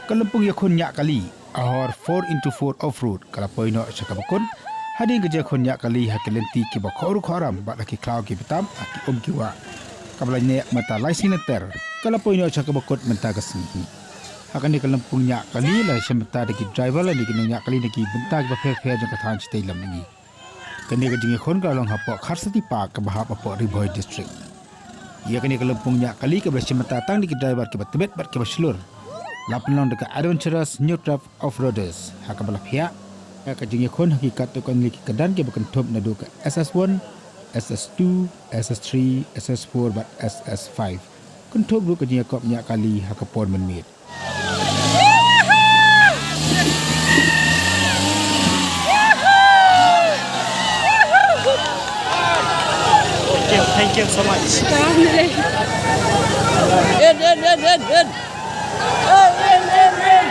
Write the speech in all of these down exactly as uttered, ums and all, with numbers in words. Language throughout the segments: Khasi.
Ka lympung ïakhun ñiah kali, Ahor four into four Off-road, ka la poi noh sha kaba kut hadien ka jingïakhun ñiah kali ha ki lynti kiba khohru khohram bad ha ki khlaw ki btam, ha ki um ki wah. Kaba la ñiah mynta lai sngi lynter, ka la poi noh sha kaba kut mynta ka sngi. Ha kane ka lympung ñiah kali la shim bynta da ki driver lane ki nongñiah kali na ki bynta kiba pher pher jong ka thaiñ shatei lam mihngi. Kane ka jingïakhun ka la long hapoh Kharsati Park kaba hap hapoh Ri Bhoi District. Ïa kane ka lympung ñiah kali kaba la shim bynta tang da ki driver kiba tbit bad kiba shlur, la pynlong da ka Adventurers New Craft Off-roaders, ha kaba la phiah ïa ka jingïakhun ha ki katto katne ki kyrdan kiba kynthup naduh ka S S one, S S two, S S three, S S four bad S S five. Kynthup ruh ka jingïakop ñiah kali ha ka por mynmiet. Thank you, thank you so much. In, in, in, in, in. Oh, in, in, in.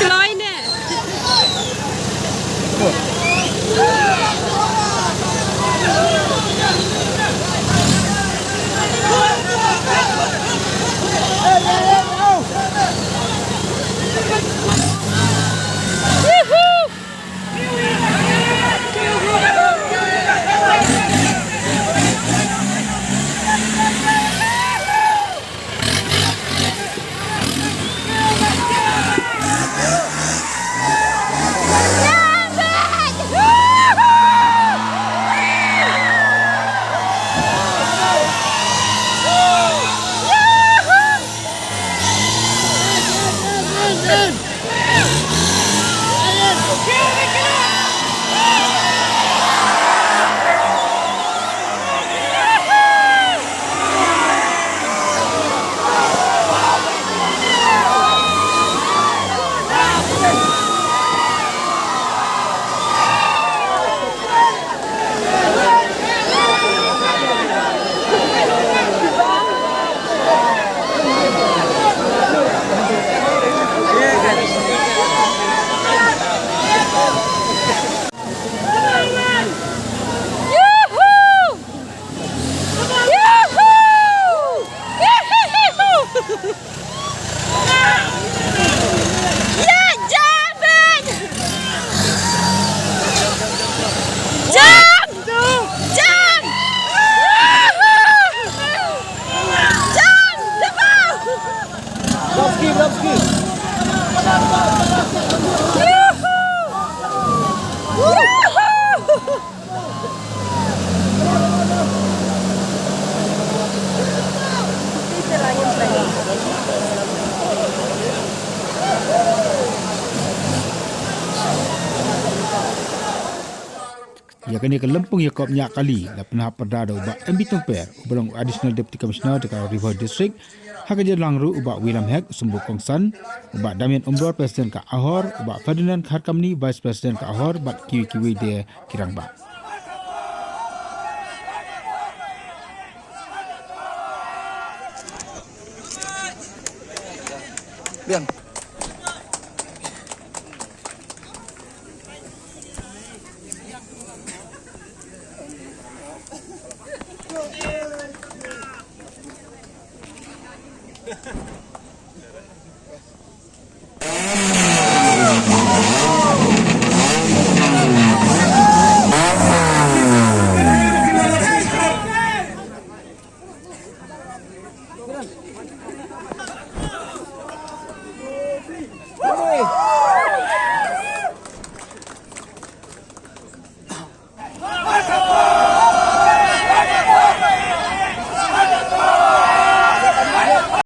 Kloi ne. Ïa kane ka lympung ïakop ñiah kali la pynhap pyrda da u Bah M B Tongper, uba long Additional Deputy Commissioner jong ka Ri Bhoi District. Ha ka jingïalang ruh u Bah William Hek, Symbud Kongsan, u Bah Damian Umror, President ka Ahor, u Bah Ferdinand Kharkamni, Vice President ka Ahor, bad kiwei kiwei de ki rangbah. Biang.